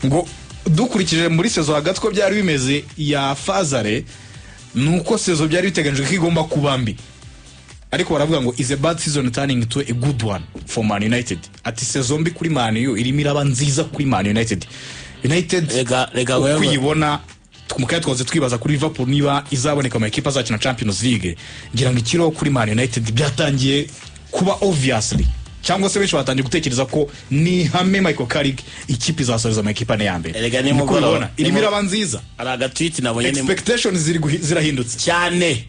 Ngo dukurikije muri saison hagati ko byari bimeze ya phase aller, nuko saison byari biteganyijwe ko igomba kuba mbi, ariko baravuga ngo "Is a bad season turning to a good one for Man United?" Ati saison mbi kuri Man U irimo iraba nziza kuri Man United. United Reka uko uyibona mu kanya, twahoze twibaza kuri Liverpool niba izaboneka mu ekipa azakina Champions League. Ngira ngo ikiriho kuri Man United byatangiye kuba obviously, cyangwa se benshi batangiye gutekereza ko ni ihame, Michael Carrick ikipe izasoreza mu ekipa ane ya mbere. Erega Niko nimugoroba- ubibona, irimo iraba nziza. Hari agatweet nabonye ni Expectations zirahindutse. Cyane,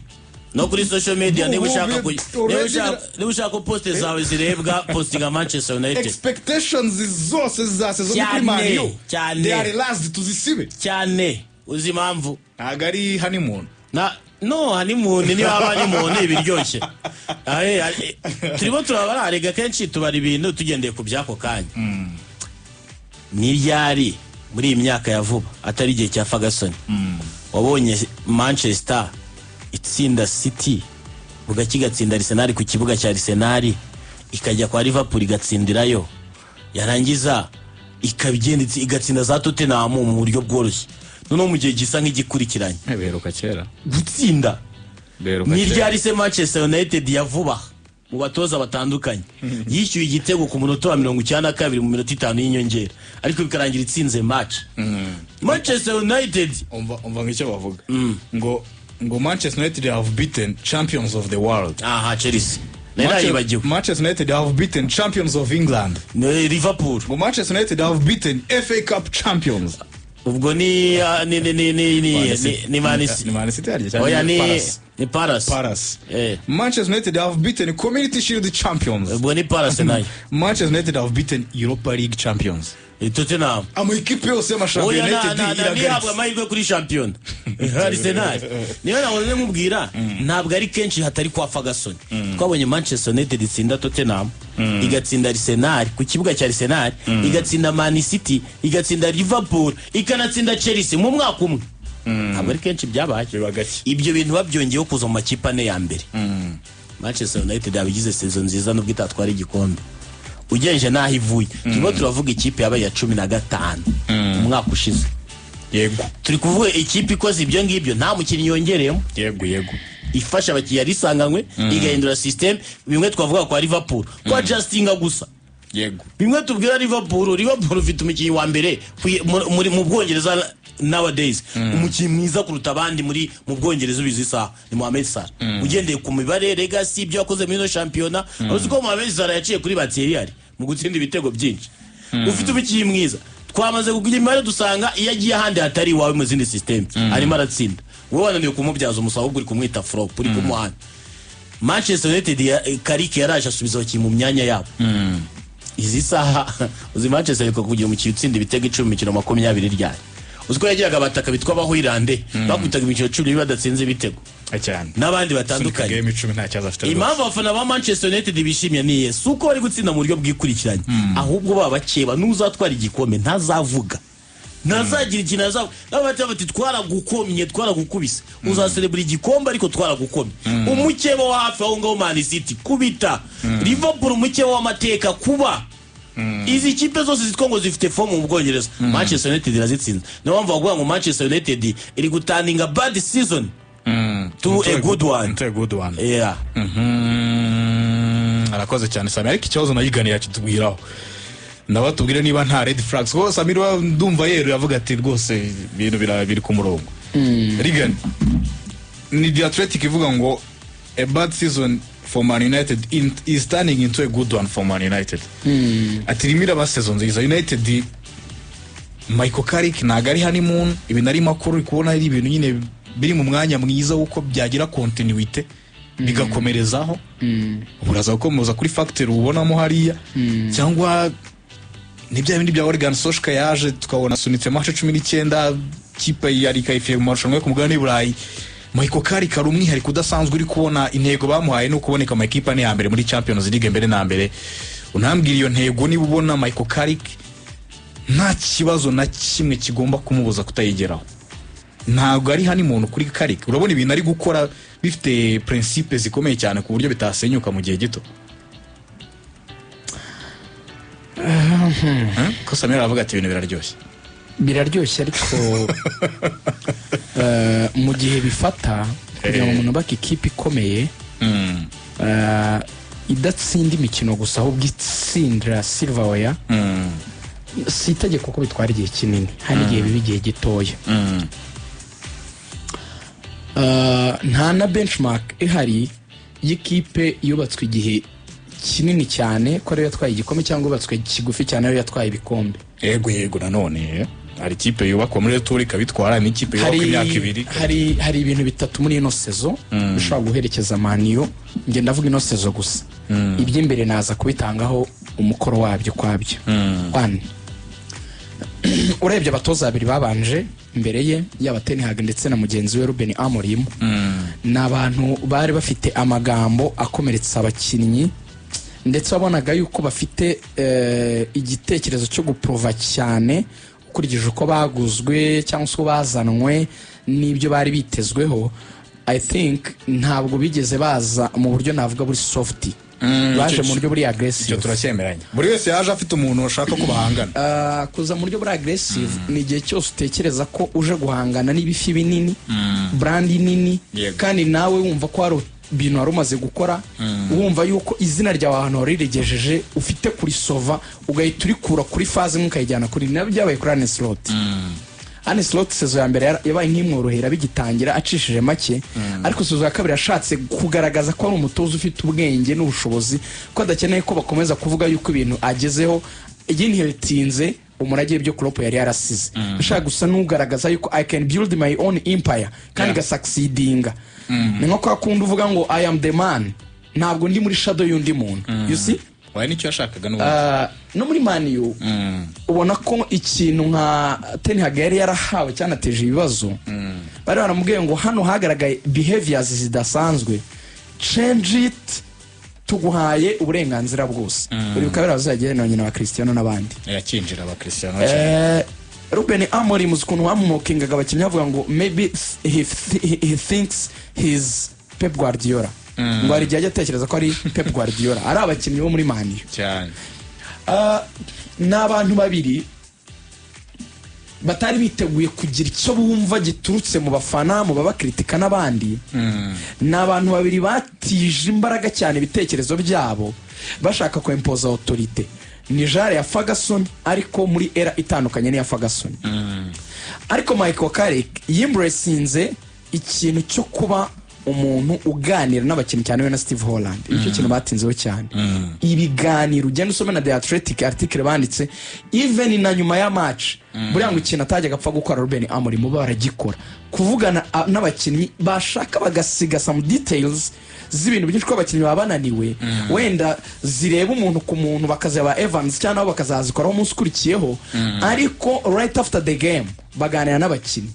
no kuri social media niba Ubu- ushaka already niba ushaka ko post zawe zirebwa, postinga Manchester United. Expectations zose za saison kuri Cyane, Man U cyane. they are last, tuzisibe. Cyane, uzi impamvu? Ntabwo ari honeymoon. Na no honeymoon, niba haba honeymoon ibiryoshye. Ahe, ahe, turimo turabara rega, kenshi tubara ibintu tugendeye ku by'ako kanya. Ni ryari muri iyi myaka ya vuba, atari igihe cya Ferguson, wabonye Manchester itsinda City, bugacya igatsinda Arsenal ku kibuga cya Arsenal, ikajya kwa Liverpool igatsindirayo, yarangiza ikagenda igatsinda za Tottenham mu buryo bworoshye, noneho mu gihe gisa nk'igikurikiranye? Biheruka kera. Gutsinda Biheruka ni kera. ryari se Manchester United ya vuba mu batoza batandukanye yishyuye igitego ku munota wa 92 mu minota 5 y'inyongera, ariko bikarangira itsinze match Manchester United? Umva nk'icyo bavuga ngo Manchester United have beaten champions of the world. Aha, Chelsea nari nayibagiwe. Manchester United have beaten champions of England. Ni Liverpool. Ngo Manchester United have beaten FA Cup champions. Ubwo ni ah, ni ni ni ni ni ni Man City. Ni Man City harya cyangwa Oya, ni ni Palace? Ni Palace. Palace. Eh. Manchester United have beaten Community Shield champions. Ubwo ni Palace nayo. Manchester United have beaten Europa League champions. Tottenham. Ama ekipe yose y'amashampiyona, Oya, na United na na iragaritse. ntihabwa amahirwe kuri shampiyona Arsenal. Niyo nahoze nkubwira, ntabwo ari kenshi hatari kwa Ferguson twabonye Manchester United itsinda Tottenham, igatsinda Arsenal ku kibuga cya Arsenal, igatsinda Man City, igatsinda Liverpool, ikanatsinda Chelsea mu mwaka umwe. Ntabwo ari kenshi byabaye. Biba gake. Ibyo bintu babyongeyeho kuza mu makipe ane ya mbere, Manchester United yabigize saison nziza nubwo itatwara igikombe. Ugereje n'aho ivuye, turimo turavuga ikipe yabaye iya 15 umwaka ushize. Turi kuvuga ikipe ikoze ibyo ngibyo nta mukinnyi yongereyemo. yego yego Ifasha abakinnyi yari isanganywe, igahindura system. Bimwe twavuga kwa Liverpool, kwa adjustinga gusa. Bimwe tubwira Liverpool, Liverpool ufite umukinnyi wa mbere mu Bwongereza nowadays, umukinnyi mwiza kuruta abandi mu Bwongereza ubizi isaha ni Mohamed Salah, ugendeye ku mibare, legacy, ibyo yakoze muri ino shampiyona. Uzi ko Mohamed Salah yaciye kuri ba Thierry Henry mu gutsinda ibitego byinshi? Ufite umukinnyi mwiza, twamaze kugira imibare dusanga iyo agiye ahandi hatari iwawe mu zindi system arimo aratsinda. Wowe wananiwe kumubyaza umusaruro, ahubwo uri kumwita flop, uri kumuhana. Manchester United ya Carrick yaraje asubiza abakinnyi mu myanya yabo. Izi saha uzi Manchester ariko kugira umukino utsinda ibitego 10 mu mikino 20 ryari? Uzi ko yagiraga abataka bitwa abahwirande bakubitaga imikino 10 badatsinze ibitego Cyane. n'abandi batandukanye? Game 10 nta kibazo afite rwose. Impamvu abafana ba Manchester United bishimye ni iye, si uko bari gutsinda mu buryo bwikurikiranye, ahubwo baba bakeba n'uzatwara igikombe ntazavuga, ntazagira ikintu azavuga. Nabo bati twaragukomye, twaragukubise, uzaserebura igikombe ariko twaragukomye. Umukeba wa hafi aho ngaho, Man City kubita Liverpool, umukeba w'amateka kuba izi kipe zose zitwa ngo zifite form mu Bwongereza, Manchester United irazitsinze. Niyo mpamvu bavuga ngo Manchester United iri guturninga bad season to a good one. Into a good one. Yeah. Arakoze cyane Sami, ariko ikibazo nayiganira kitubwiraho nawe tubwire niba nta red flags, kuko Samir we ndumva yeruye avuga ati rwose ibintu biri ku murongo. Regan, ni The Athletic ivuga ngo "A bad season for Man United is turning into a good one for Man United." Ati irimo iraba saison nziza United. Michael Carrick ntabwo ari honeymoon, ibintu arimo akora uri kubona ari ibintu nyine biri mu mwanya mwiza w'uko byagira continuité bigakomerezaho. Uraza gukomeza kuri factor ubonamo hariya, cyangwa ni bya bindi bya Ole Solskjaer yaje tukabona asunitse match 19, kipe yari qualifié mu marushanwa yo ku mugabane w'i Burayi. Michael Carrick ari umwihariko udasanzwe, uri kubona intego bamuhaye ni ukuboneka mu ekipa ane ya mbere muri Champions League. Mbere na mbere unambwira iyo ntego, niba ubona Michael Carrick nta kibazo na kimwe kigomba kumubuza kutayigeraho. Ntabwo ari honeymoon kuri Carrick, urabona ibintu ari gukora bifite principe zikomeye cyane ku buryo bitasenyuka mu gihe gito. Ko Samir aravuga ati ibintu biraryoshye. Biraryoshye, ariko mu gihe bifata kugira ngo umuntu ubake ikipe ikomeye, idatsinda imikino gusa, ahubwo itsindira silverware, si itegeko ko bitwara igihe kinini. Hari n'igihe biba igihe gitoya. Nta na benchmark ihari y'ikipe yubatswe igihe kinini cyane ko ariyo yatwaye igikombe, cyangwa yubatswe kigufi cyane ariyo yatwaye ibikombe. Yego, nanone hari ikipe yubakwa muri retour ikabitwara, n'ikipe yubakwa imyaka 2. Hari ibintu bitatu muri ino saison bishobora guherekeza Man U. Njye ndavuga ino saison gusa, iby'imbere naza kubitangaho umukoro wabyo kwabyo. One, urebye abatoza babiri babanje imbere ye, yaba Ten Hag ndetse na mugenzi we Ruben Amorim, ni abantu bari bafite amagambo akomeretsa abakinnyi, ndetse wabonaga yuko bafite igitekerezo cyo guprova cyane ukurikije uko baguzwe cyangwa se uko bazanwe n'ibyo bari bitezweho. I think ntabwo bigeze baza mu buryo navuga buri soft, baje mu buryo buri Icyo aggressive. turacyemeranya, buri wese yaje afite umuntu bashaka ko bahangana. Kuza mu buryo buri aggressive ni igihe cyose utekereza ko uje guhangana n'ibifi binini, brand nini, kandi nawe wumva ko hari ibintu wari umaze gukora, wumva yuko izina ryawe ahantu wari rigejeje ufite kurisova, ugahita urikura kuri phase imwe ukayijyana kuri. Nabyo byabaye kuri Arne Slot. Arne Slot saison ya mbere yabaye nk'imworohera bigitangira, acishije make, ariko saison ya kabiri yashatse kugaragaza ko ari umutoza ufite ubwenge n'ubushobozi, ko adakeneye ko bakomeza kuvuga yuko ibintu agezeho yinheritinze umurage w'ibyo Klopp yari yarasize. Ashaka gusa n'ugaragaza yuko "I can build my own empire" kandi igasucceedinga. Ni nko kwa kundi uvuga ngo "I am the man, ntabwo ndi muri shadow y'undi muntu," you see? Wawe nicyo yashakaga n'ubundi. No muri Man U ubona ko ikintu nka Ten Hag yari yarahawe cyanateje ibibazo. Bari baramubwiye ngo hano hagaragaye behaviors zidasanzwe, change it, tuguhaye uburenganzira bwose. Buri bikaba birazagenera nyina wa Cristiano n'abandi. Yakinjira aba Cristiano cyane. Ruben Amorim, uzi ukuntu bamumokingaga abakinnyi bavuga ngo maybe he thinks he's Pep Guardiola, ngo hari igihe ajya atekereza ko ari Pep Guardiola, ari abakinnyi bo muri Man U. Cyane. Ni abantu babiri batari biteguye kugira icyo bumva giturutse mu bafana, mu babakritika n'abandi. Ni abantu babiri batije imbaraga cyane ibitekerezo byabo, bashaka kwempoza autorité. Ni genre ya Ferguson, ariko muri era itandukanye n'iya Ferguson. Ariko Michael Carrick yembracinze ikintu cyo kuba umuntu uganira n'abakinnyi cyane, we na Steve Holland. Nicyo kintu batinzeho cyane, ibiganiro. Ugenda usome na The Athletic article banditse, even na nyuma ya match. Buriya ngo ikintu atajyaga apfa gukora Ruben Amorim bo baragikora, kuvugana n'abakinnyi, bashaka bagasiga some details z'ibintu byinshi ko abakinnyi baba bananiwe, wenda zireba umuntu ku muntu, bakazaba Evans cyangwa nabo bakazazikoraho umunsi ukurikiyeho, ariko right after the game baganira n'abakinnyi.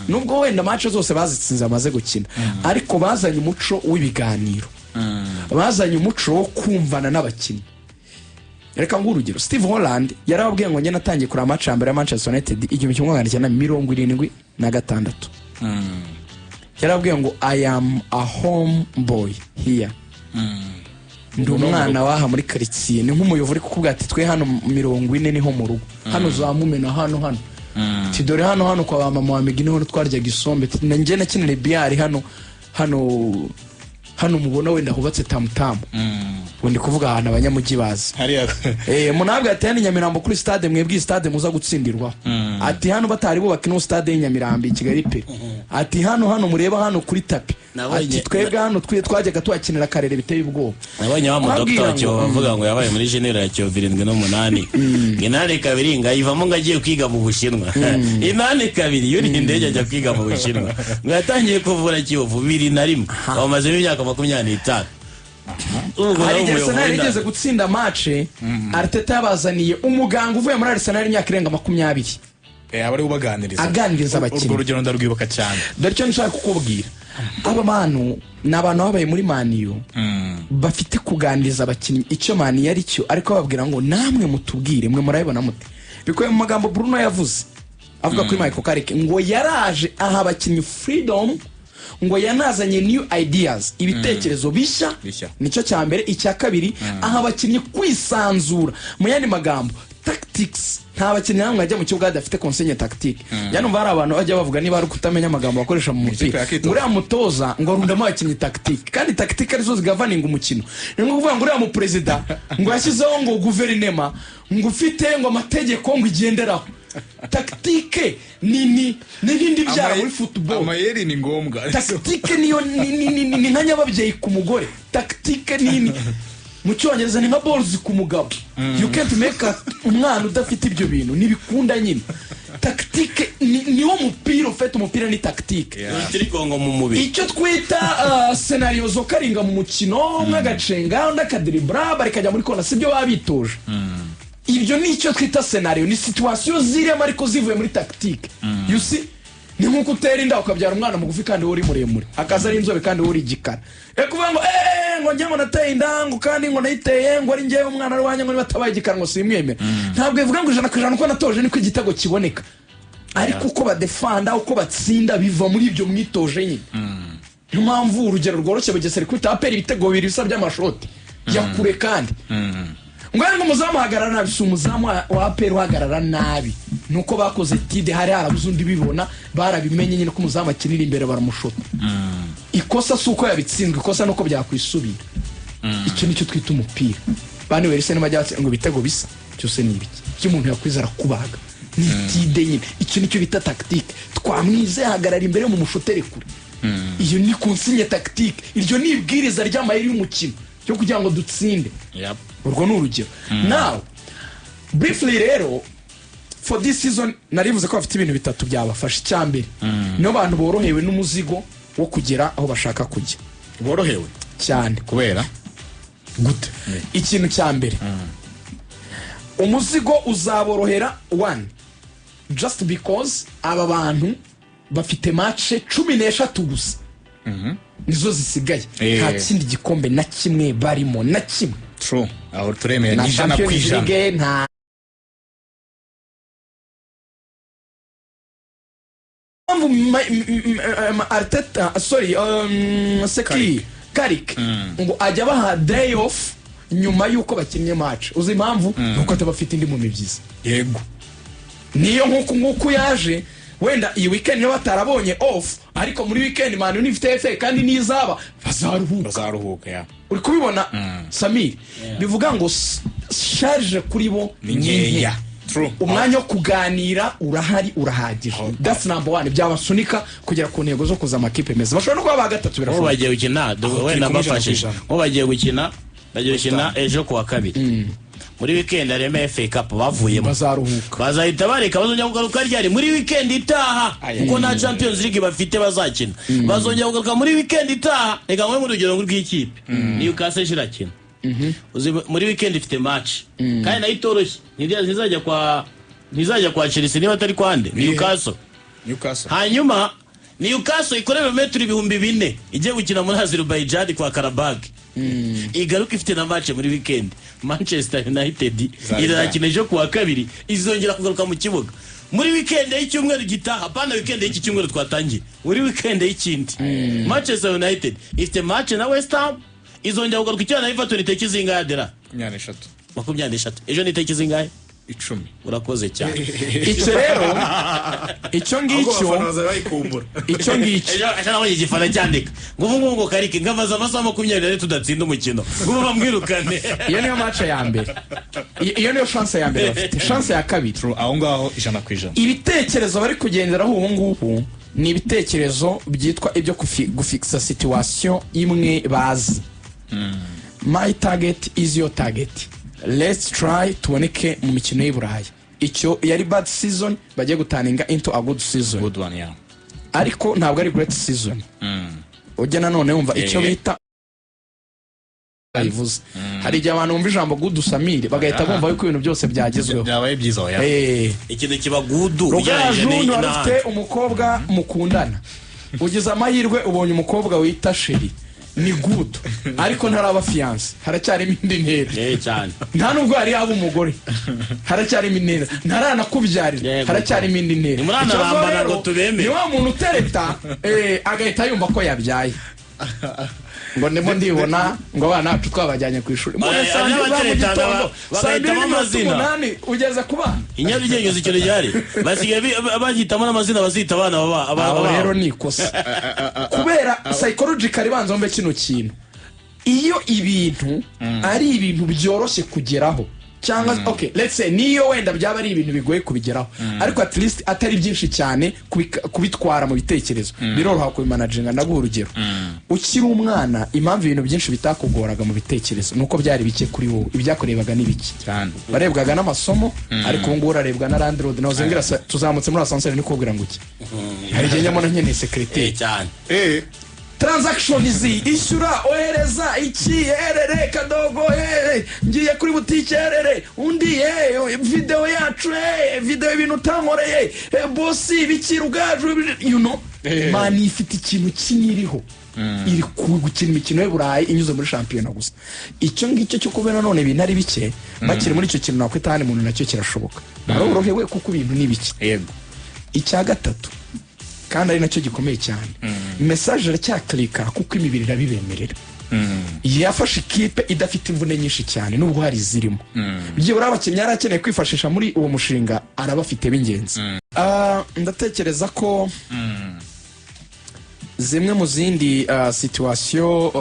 Nubwo wenda match zose bazitsinze bamaze gukina, ariko bazanye umuco w'ibiganiro, bazanye umuco wo kumvana n'abakinnyi. Reka nguhe urugero. Steve Holland yarababwiye ngo njye natangiye kureba match ya mbere ya Manchester United 1976. Yarababwiye ngo "I am a home boy here, ndi umwana waha muri karitsiye." Ni nk'umuyovu uri kukubwira ati twe hano 40 niho mu rugo, hano zamumena, hano hano. Ati dore hano hano kwa ba mama wa Migi niho twaryaga isombe. Ati njye nakinira biyari hano hano hano mubona wenda hubatse Tamutamu. Ngo ndi kuvuga ahantu abanyamujyi bazi. Hariya. Munabwe ati hano i Nyamirambo kuri stade, mwebwe iyi stade muza gutsindirwaho. Ati hano batari bubaka ino stade y'i Nyamirambo i Kigali pe. Ati hano hano mureba hano kuri tapi. Ati twebwe hano twajyaga tuhakinira karere biteye ubwoba. Nabonye wa mudokita Kwabwira wa ngo- Kiyovu avuga ngo yabaye muri général ya Kiyovu 78, ngo 82 ngo ayivamo, ngo agiye kwiga mu Bushinwa. 82 yuriye indege ajya kwiga mu Bushinwa. Ngo yatangiye kuvura Kiyovu 2001, bamazemo imyaka 25. Ubwo Hari nawe igihe umuyobozi Arsenal w'inda- igeze gutsinda match, Arteta yabazaniye umuganga uvuye muri Arsenal imyaka irenga 20. Aba ari ubaganiriza. Aganiriza abakinnyi. Urwo rugero ndarwibuka cyane. Dore icyo nshaka kukubwira: aba bantu ni abantu babaye muri Man U, bafite kuganiriza abakinnyi icyo Man U ari cyo, ariko bababwira ngo namwe mutubwire, mwe murabibona mute? Bikubiye mu magambo Bruno yavuze avuga kuri Michael Carrick, ngo yaraje aha abakinnyi freedom, ngo yanazanye new ideas, ibitekerezo bishya. Bishya. Nicyo cya mbere. Icya kabiri, aha abakinnyi kwisanzura. Mu yandi magambo, Tactics, nta bakinnyi bamwe bajya mu kibuga badafite consigne tactique. Njya numva hari abantu bajya bavuga, niba ari ukutamenya amagambo bakoresha mu Ikipe mupira, yakitoza. uriya mutoza ngo arundamo abakinnyi tactique, kandi tactique arizo zigavaninga umukino. Ni nko kuvuga ngo uriya muperezida ngo yashyizeho ngo guverinema ngo ufite ngo amategeko ngo igenderaho. Tactique ni nk'indi byara muri football. Amayeri ni ngombwa. Tactique niyo ni nka nyababyeyi ku mugore. Tactique ni mu Cyongereza ni nka balls ku mugabo. You can't make umwana udafite ibyo bintu, ntibikunda nyine. Tactique niwo mupira ufite, umupira ni tactique. Urutirigongo mu mubiri. Icyo twita scénario zokaringa mu mukino, umwe agacenga, undi akadiribura, barikajya muri kona, sibyo baba bitoje? Ibyo ni icyo twita scénario, ni situation zirimo ariko zivuye muri tactique. You see, ni nk'uko utera inda ukabyara umwana mugufi kandi wowe uri muremure, akaza ari inzobe kandi wowe uri igikara. Kuvuga ngo ngo njye ngo nateye inda, ngo kandi ngo nayiteye ngo ari njyewe, umwana ari wanjye, ngo niba atabaye igikara ngo simwemere, ntabwo bivuga ngo 100% uko natoje niko igitego kiboneka. Ariko uko badefanda, uko batsinda, biva muri ibyo mwitoje nyine. Niyo mpamvu, urugero rworoshye, Bugesera ikubita APR ibitego bibiri bisa by'amashoti ya kure, kandi ngo ari umuzamu ahagarara nabi. Si umuzamu wa APR uhagarara nabi, ni uko bakoze tide, hari harabuze undi bibona, barabimenye nyine ko umuzamu akinira imbere, baramushota. Ikosa si uko yabitsinzwe, ikosa ni uko byakwisubira. Icyo nicyo twita umupira. Bane wese nibajya batsinda ngo ibitego bisa byose ni ibiki ibyo umuntu yakwiza arakubaga, ni étude nyine. Icyo nicyo bita tactique. Twamwize hagarara imbere mu mushotere kure, iyo ni consigne tactique, iryo ni ibwiriza ry'amayeri y'umukino cyo kugira ngo dutsinde. Urwo ni urugero. Now briefly rero, for this season narivuze ko bafite ibintu bitatu byabafasha. Icya mbere, niyo bantu borohewe n'umuzigo wo kugera aho bashaka kujya. Borohewe? Cyane. Kubera? Gute? Ikintu cya mbere, umuzigo uzaborohera, one, just because aba bantu bafite match 13 gusa, nizo zisigaye. Nta kindi gikombe na kimwe barimo, na kimwe. True, aho turemeye. Na Ni ijana ku Champions ijana. League nta mpamvu. Arteta, sorry, seki Carrick ngo ajya abaha day off nyuma y'uko bakinnye match, uzi impamvu? Nuko ataba afite indi mu mibyizi. Niyo nk'uku nguku yaje, wenda iyi weekend niba batarabonye off, ariko muri weekend Man U ifite FA, kandi nizaba bazaruhuka. Bazaruhuka, ya. Uri kubibona, Samir? Bivuga ngo charge kuri bo ni nkeya, true. Umwanya wo kuganira urahari, urahagije. That's number one, byabasunika kugera ku ntego zo kuza amakipe meza. Bashobora no kuba ba gatatu, Bo birashoboka. bagiye gukina Aho wenda turi kumwe ijana ku mbafashije. ijana. Bo bagiye gukina ejo kuwa kabiri, muri weekend harimo FA Cup bavuyemo. Bazaruhuka. Bazahita bareka, bazongera kugaruka ryari? Muri weekend itaha, kuko nta Champions League bafite bazakina. Bazongera kugaruka muri weekend itaha. Reka nguhe urugero rw'ikipe, Newcastle ejo irakina. Uzi muri weekend ifite match kandi nayo itoroshye. Ntizajya kwa Chelsea, niba atari kwande, Newcastle. Newcastle. Hanyuma Newcastle ikore ibirometero 4000 igiye gukina muri Azerbaijan kwa Qarabag, igaruka ifite na match muri weekend. Manchester United irakina ejo kuwa kabiri, izongera kugaruka mu kibuga muri weekend y'icyumweru gitaha, apana weekend y'iki cyumweru twatangiye, muri weekend y'ikindi. Manchester United ifite match na West Ham, izongera kugaruka ikina na Everton itariki zingahe, Adera? 23. 23. Ejo ni itariki zingahe? 10. Urakoze cyane. Icyo rero, icyo ngicyo, Bazayikumbura. icyo ngicyo. Ejo nabonye igifana cyandika ngo ubu ngubu ngo Carrick ngamaze amasaha 24 tudatsinda umukino, ngo ubu bamwirukane. Iyo niyo match ya mbere. Iyo niyo chance ya mbere bafite. Chance ya kabiri, True, aho ngaho 100%. Ibitekerezo bari kugenderaho ubu ngubu ni ibitekerezo byitwa ibyo gufikisa situation imwe bazi: my target is your target, let's try tuboneke mu mikino y'i Burayi. Icyo yari bad season bagiye guturninga into a good season. Good one, yeah. Ariko ntabwo ari great season. Ujya nanone wumva icyo bita ayivuze, hari igihe abantu bumva ijambo good, Samire, bagahita bumva yuko ibintu byose byagezweho. Byabaye byiza, oya. Ikintu kiba good Rugaju, ugereranyije wari n'ahandi. ufite umukobwa mukundana, ugize amahirwe ubonye umukobwa wita chérie, ni good, ariko ntaraba fiancé, haracyarimo indi ntera. Cyane. Nta nubwo yari yaba umugore, haracyarimo intera, ntaranakubyarira, haracyarimo indi ntera. Ntimuranarambana Ikibazo rero, ngo tubemere. ni wa muntu utereta agahita yumva ko yabyaye. Ngo ndimo ndibona ngo abana bacu twabajyanye ku ishuri muri Aya, saa mbiri za mu n'abateretana gitondo, saa mbiri bagahitamo n'iminota amazina. 8 ugeze ku bana. I Nyarugenge uzi ikintu gihari? Basigaye bagihitamo n'amazina bazita abana Aho babo. rero ni ikosa, kubera psychologically, banza wumve kino kintu: iyo ibintu ari ibintu byoroshye kugeraho, cyangwa okay, let's say niyo wenda byaba ari ibintu bigoye kubigeraho, ariko at least atari byinshi cyane kubitwara mu bitekerezo, biroroha kubimanaginga. Ndaguha urugero: ukiri umwana, impamvu ibintu byinshi bitakugoraga mu bitekerezo nuko byari bike kuri wowe, ibyakurebaga ni bike. Cyane. Warebwaga n'amasomo, ariko ubu ngubu urarebwa na landlord. Nawe zongera tuzamutse muri ascenseur, ni kubwira ngo iki? Hari igihe nyamara nkeneye secrétaire. Cyane. Transaction ishyura, ohereza iki, erere kadogo, ngiye kuri butike, erere undi, video yacu, video, ibintu utankoreye, boss, ibiki, rugaju. Man ifite ikintu kiniriho, iri gukina imikino y'Uburayi inyuze muri shampiyona gusa. Icyo ngicyo cyo kuba nanone ibintu ari bike, bakiri muri icyo kintu nakwita hano muntu, nacyo kirashoboka, barorohewe kuko ibintu ni bike. Icya gatatu, kandi ari nacyo gikomeye cyane, message iracyakirika kuko imibiri irabibemerera. Yafashe ikipe idafite imvune nyinshi cyane, nubwo hari izirimo. Byibura abakinnyi yari akeneye kwifashisha muri uwo mushinga arabafite b'ingenzi. Ndatekereza ko zimwe mu zindi situation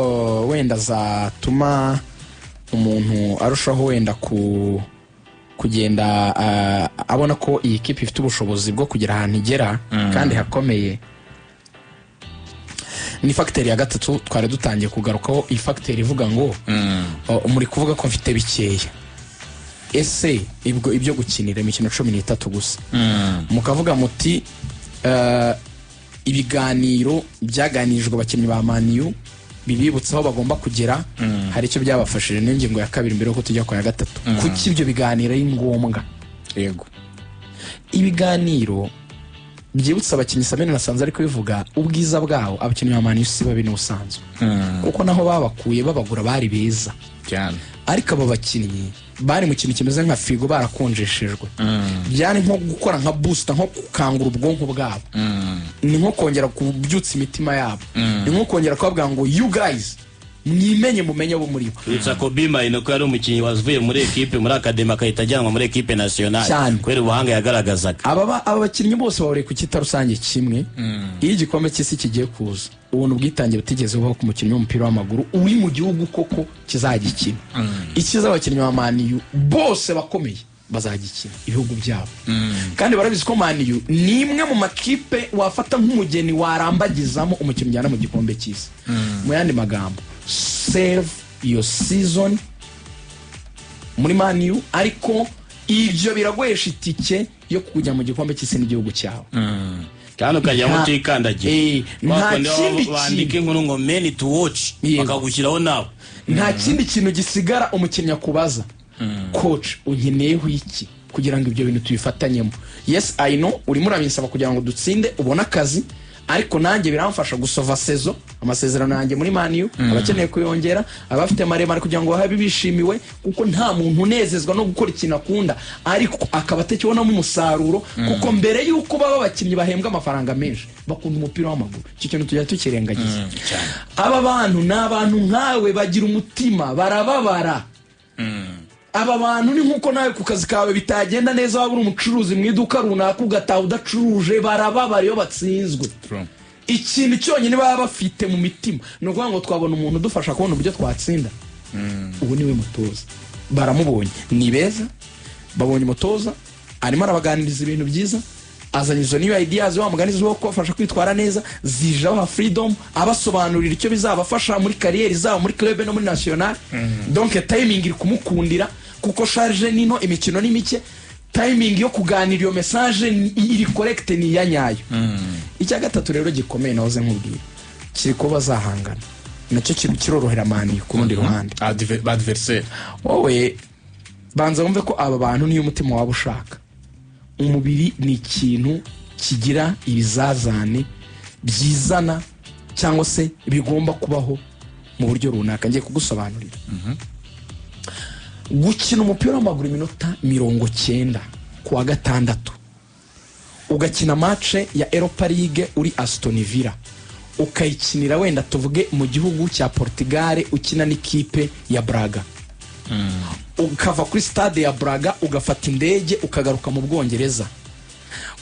wenda zatuma umuntu arushaho wenda kugenda abona ko iyi kipe ifite ubushobozi bwo kugera ahantu igera kandi hakomeye, ni facteur ya gatatu twari dutangiye kugarukaho, iyi facteur ivuga ngo muri kuvuga ko mfite bikeya, ese ibwo ibyo gukinira imikino 13 gusa, mukavuga muti ibiganiro byaganirijwe abakinnyi ba Man U bibibutsa aho bagomba kugera, hari icyo byabafashije? Niyo ngingo ya kabiri mbere yuko tujya ku ya gatatu. Kuki ibyo biganiro ari ngombwa? Ibiganiro byibutsa abakinnyi, Samir nasanze ari kubivuga, ubwiza bwawo, abakinnyi ba Man U si babi n'ubusanzwe, kuko naho babakuye babagura bari beza. Ariko abo bakinnyi bari mu kintu kimeze nka firigo, barakonjeshejwe. Byari nko gukora nka booster, nko gukangura ubwonko bwabo, ni nko kongera kubyutsa imitima yabo, ni nko kongera kubabwira ngo you guys, mwimenye, mumenye abo muri bo. Twitsa Kobbie Mainoo ko yari umukinnyi wavuye muri ekipe, muri academy, akahita ajyanwa muri ekipe nationale Cyane. kubera ubuhanga yagaragazaga. Aba bakinnyi bose bahuriye ku kita rusange kimwe: iyo igikombe cy'isi kigiye kuza, ubona ubwitange butigeze bubaho ku mukinnyi w'umupira w'amaguru uri mu gihugu koko kizagikina. Icyiza, abakinnyi ba Man U bose bakomeye bazagikina ibihugu byabo, kandi barabizi ko Man U ni imwe mu makipe wafata nk'umugeni warambagizamo umukino ujyana mu gikombe cy'isi. Mu yandi magambo, save your season muri Man U, ariko ibyo biraguhesha itike yo kujya mu gikombe cy'isi n'igihugu cyawe. Kandi ukajyamo utikandagiye. Nta Kwa kundi kindi bandika kintu. inkuru ngo men to watch, bakagushyiraho nawe. Nta kindi kintu gisigara umukinnyi akubaza: coach, unkeneyeho iki kugira ngo ibyo bintu tubifatanyemo? Yes, I know urimo urabinsaba kugira ngo dutsinde, ubone akazi, ariko nanjye biramfasha gusova saison, amasezerano yanjye muri Man U abakeneye kuyongera, abafite maremare kugira ngo babe bishimiwe, kuko nta muntu unezezwa no gukora ikintu akunda ariko akaba atakibonamo umusaruro, kuko mbere y'uko baba abakinnyi bahembwa amafaranga menshi, bakunda umupira w'amaguru. Icyo kintu tujya tukirengagiza. Aba bantu ni abantu nkawe, bagira umutima, barababara. Aba bantu ni nk'uko nawe ku kazi kawe bitagenda neza, waba uri umucuruzi mu iduka runaka, ugataha udacuruje. Barababara iyo batsinzwe. True. Ikintu cyonyine baba bafite mu mitima ni ukuvuga ngo twabona umuntu udufasha kubona uburyo twatsinda. Ubu niwe mutoza, baramubonye, ni beza. Babonye umutoza arimo arabaganiriza ibintu byiza, azanye izo new ideas, wa mugani wo kubafasha kwitwara neza, zije abaha freedom, abasobanurira icyo bizabafasha muri carrière zabo, muri club no muri national. Donc timing iri kumukundira, kuko charge nino, imikino ni mike, timing yo kuganira iyo message iri correct, ni iya nyayo. Icya gatatu rero gikomeye nahoze nkubwira, kiri kuba bazahangana nacyo kirorohera Man U ku rundi ruhande. Adversaire. Wowe banza wumve ko aba bantu, niyo umutima waba ushaka, umubiri ni ikintu kigira ibizazane byizana cyangwa se bigomba kubaho mu buryo runaka. Ngiye kugusobanurira. Gukina umupira w'amaguru iminota 90 ku wa gatandatu, ugakina match ya Europa League uri Aston Villa, Ukayikinira wenda tuvuge mu gihugu cya Portugal, ukina n'ikipe ya Braga, ukava kuri stade ya Braga ugafata indege ukagaruka mu Bwongereza,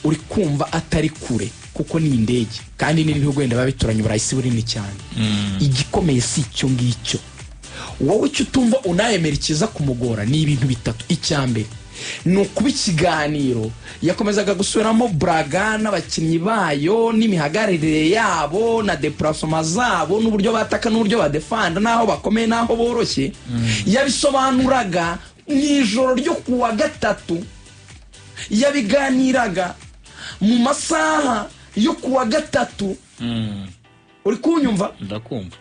uri kumva atari kure kuko ni indege, kandi n'ibihugu wenda biba bituranye, Uburayi si bunini cyane. Igikomeye si icyo ngicyo. Wowe icyo utumva unayemera ikiza kumugora ni ibintu bitatu. Icya mbere ni ukuba ikiganiro yakomezaga gusubiramo Braga n'abakinnyi bayo n'imihagararire yabo na déplacements zabo n'uburyo bataka n'uburyo badefanda n'aho bakomeye n'aho boroshye, yabisobanuraga mu ijoro ryo ku wa gatatu, yabiganiraga mu masaha yo ku wa gatatu. Uri kunyumva? Ndakumva.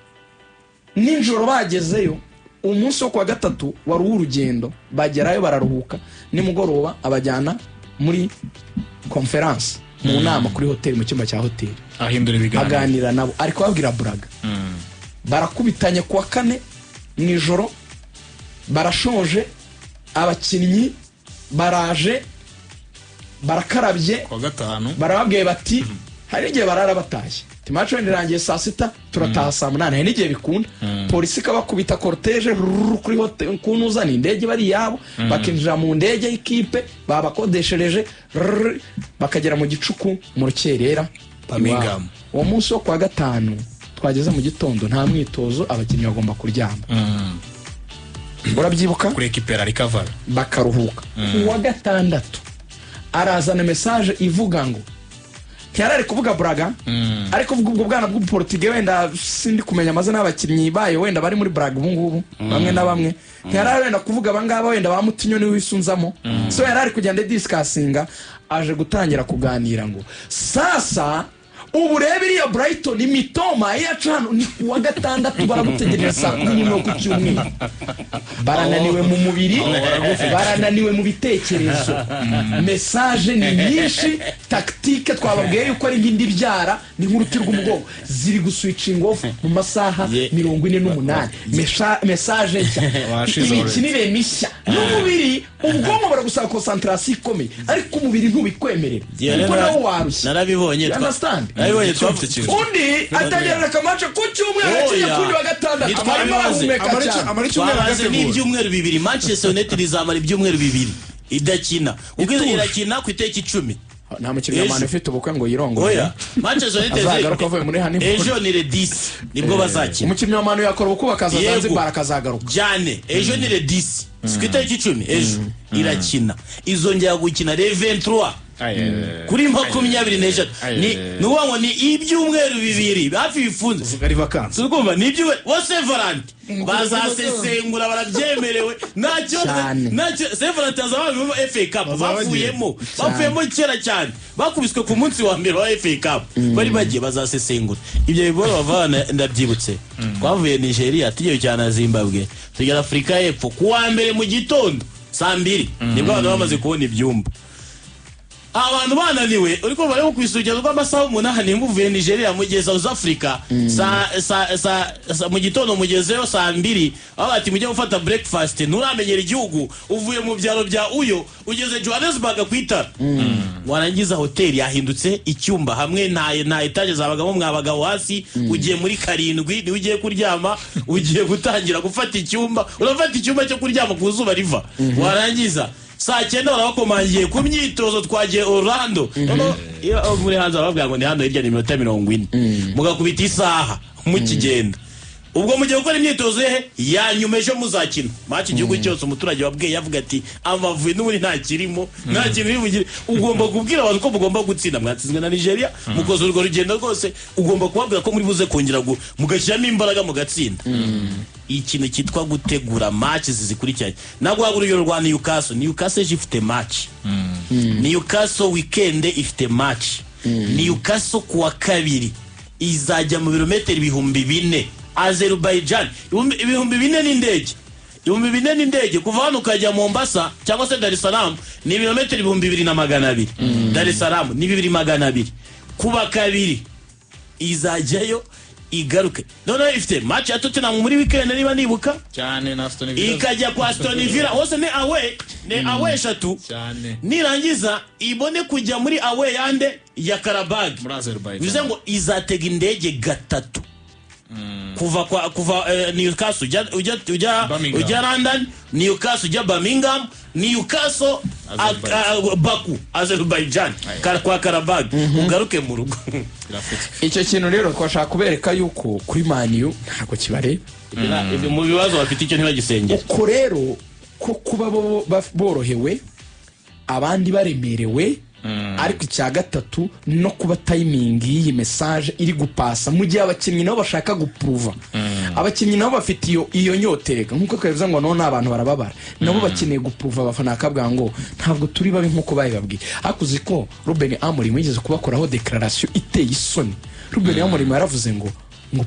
Nijoro bagezeyo, umunsi wo kuwa gatatu wari uw'urugendo, bagerayo bararuhuka, nimugoroba abajyana muri conférence, mu nama kuri hoteli, mu cyumba cya hoteli. Ahindura ibiganiro. Aganira nabo, ari kubabwira Braga. Barakubitanye kuwa kane mu ijoro, barashoje, abakinnyi baraje barakarabye. Kuwa gatanu. Barababwiye bati hari igihe barara batashye. Match wenda irangiye saa 6, turataha saa 8. Hari n'igihe bikunda, polisi ikabakubita cortège rururu kuri hoteli kuntuza, ni indege bari iyabo, bakinjira mu ndege y'ikipe babakodeshereje rururu, bakagera mu gicuku mu rukerera Birmingham. iwabo. Uwo munsi wo kuwa gatanu twageze mu gitondo nta mwitozo, abakinnyi bagomba kuryama, urabyibuka? Kuri ekipera recover. Bakaruhuka. Uwa gatandatu arazana message ivuga ngo ntiyari kuvuga Braga, ari kuvuga ubwo bwana bw'Ubuportige, wenda sindi kumenya amazina y'abakinnyi bayo wenda bari muri Braga ubu ngubu bamwe na bamwe, ntiyari wenda kuvuga abangaba, wenda ba Mutinyo niwe wisunzamo. So yari ari kugenda discussinga, aje gutangira kuganira ngo sasa ubu rero iriya Brighton imitoma yacu hano ni kuwa gatandatu, baragutegereje saa 11 ku cyumweru. Barananiwe mu mubiri, barananiwe mu bitekerezo, message ni nyinshi, tactique twababwiye yuko ari nk'indi byara, ni nk'uruti rw'umugongo, ziri guswitching off mu masaha 48. Message nshya, Washize. imikinire mishya n'umubiri, ubwonko baragusaba concentration ikomeye, ariko umubiri ntubikwemerera kuko nawo warushye. Narabibonye. You understand? Narabibonye. Undi ategereza akamatch ku cyumweru, agiye Oya. kundi wa gatandatu Nitwabibaze. arimo arahumeka cyane. Amara icyumweru Twabaze agategura. n'ibyumweru 2. Manchester United izamara ibyumweru 2 idakina kuko Ituje. irakina ku itariki 10. Nta mukinnyi wa Ejo. Man ufite ubukwe ngo yirongore. Oya, Manchester United Azagaruka avuye muri honeymoon. Ejo ni le 10 nibwo bazakina. Umukinnyi wa Man yakora ubukwe bakaza Yego. Zanzibar akazagaruka. Jane, ejo ni le 10, si ku itariki 10. Ejo irakina, izongera gukina le 23, kuri 23. Ni ukuvuga ngo ni ibyumweru 2 hafi bifunze. Ari vacances. Turi ni ibyumweru bose Valentin bazasesengura, barabyemerewe ntacyo. Cyane. Ntacyo, Saint Valentin azaba mu FA Cup. Bazaba bagiye. Bavuyemo kera cyane, bakubiswe ku munsi wa mbere wa FA Cup bari bagiye. Bazasesengura ibyo biboro bavana. Ndabyibutse, twavuye Nigeria tugiye cyane na Zimbabwe, tugera Afurika y'Epfo ku wa mbere mu gitondo saa 2, nibwo abantu bamaze kubona ibyumba, abantu bananiwe. Uri kumva rero, ku urugendo rw'amasaha 8 muvuye Nigeria mugeze South Africa sa mu gitondo, mugezeyo saa 2, aho bati mujye gufata breakfast. Nturamenyera igihugu, uvuye mu byaro bya Uyo ugeze Johannesburg ku itara, warangiza hoteli yahindutse icyumba hamwe nta étage zabagamo mwa bagabo hasi, ugiye muri karindwi niwe ugiye kuryama. Ugiye gutangira gufata icyumba, urafata icyumba cyo kuryama ku zuba riva, warangiza saa 9 barabakomangiye ku myitozo, twagiye Orlando. Noneho iyo muri hanze bababwira ngo ni hano hirya, ni iminota 40, mugakubita isaha mukigenda. Ubwo mugiye gukora imyitozo ye ya nyuma, ejo muzakina match. Igihugu cyose, umuturage wabwiye yavuga ati Amavubi n'ubundi ntakirimo, nta kintu bivugire. Ugomba kubwira abantu ko mugomba gutsinda. Mwatsinzwe na Nigeria, mukoze urwo rugendo rwose, ugomba kubabwira ko muri buze kongera mugashyiramo imbaraga mugatsinda. Ikintu cyitwa gutegura match zikurikiranye, naguhaga urugero rwa Newcastle. Newcastle ejo ifite match, Newcastle weekend ifite match. Newcastle kuwa kabiri izajya mu birometero 4000 Azerbaijan, 4000 n'indege, 4000 n'indege. Kuva hano ukajya Mombasa cyangwa se Dar es Salaam ni ibirometero 2200. Dar es Salaam ni 2200 kuba kabiri, izajyayo. Igaruke noneho ifite match ya Tottenham muri weekend, niba nibuka. Cyane, na Aston Villa. Ikajya kwa Aston Villa, hose ni away, ni away eshatu. Nirangiza ibone kujya muri away yande ya Qarabag. Muri Azerbaijan. Bivuze ngo izatega indege gatatu kuva kwa kuva Newcastle ujya Birmingham. Ujya London, Newcastle ujya Birmingham, Newcastle Azerbaijan. Baku, Azerbaijan, kwa Qarabag, ugaruke mu rugo. Birafite. Icyo kintu rero twashaka kubereka yuko kuri Man U ntabwo kibareba. Ibyo mu bibazo bafite, icyo ntibagisengere. Uko rero ko kuba bo borohewe, abandi baremerewe, ariko icya gatatu no kuba timing y'iyi message iri gupasa mu gihe abakinnyi nabo bashaka gupuruva, abakinnyi nabo bafite iyo nyotereka, nk'uko twabivuze ngo none abantu barababara, nabo bakeneye gupuruva abafana bakavuga ngo ntabwo turi babi nk'uko babibabwiye. Ariko uzi ko Ruben Amorim yigeze kubakoraho déclaration iteye isoni? Ruben Amorim yaravuze ngo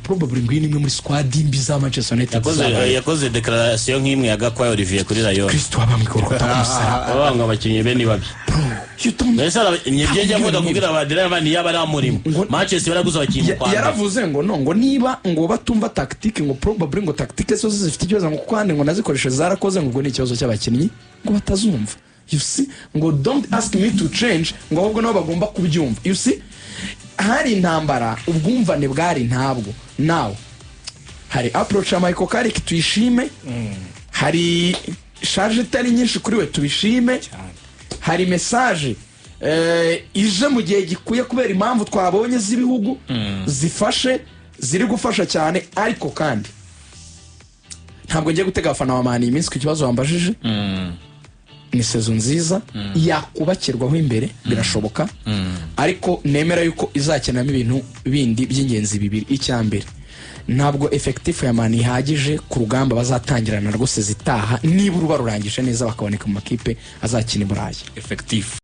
probably ngo iyi ni imwe muri squad mbi za Manchester United Yakoze zabaye. Yakoze déclaration nk'imwe ya Gakwaya Olivier kuri Rayon. Kristo wabambwe urukuta k'umusaraba. Bavuga ngo abakinnyi be ni babi. Bro, you don't Mbese nibyo njya nkunda kubwira abadereva, niyo aba ari Amorim, Manchester baraguze abakinnyi mu kwa mbere. Yaravuze ngo no, ngo niba ngo batumva tactique, ngo probably ngo tactique zose zifite ikibazo, ngo kuko kandi ngo nazikoreshe zarakoze, ngo ubwo ni ikibazo cy'abakinnyi ngo batazumva. You see, ngo "Don't ask me to change", ngo ahubwo nabo bagomba kubyumva. You see, hari intambara, ubwumvane bwari ntabwo. Nawe hari approach ya Michael Carrick, tuyishime. Hari charge itari nyinshi kuri we, tubishime. Hari message ije mu gihe gikwiye kubera impamvu twabonye z'ibihugu zifashe, ziri gufasha cyane. Ariko kandi ntabwo ngiye gutega abafana ba Man iyi minsi ku kibazo wambajije. Ni saison nziza yakubakirwaho imbere, birashoboka, ariko nemera yuko izakenamo ibintu bindi by'ingenzi bibiri. Icya mbere, ntabwo effectif ya Man ihagije ku rugamba bazatangirana rwose zitaha, niba uruba rurangije neza bakaboneka mu makipe azakina i Burayi. Effectif.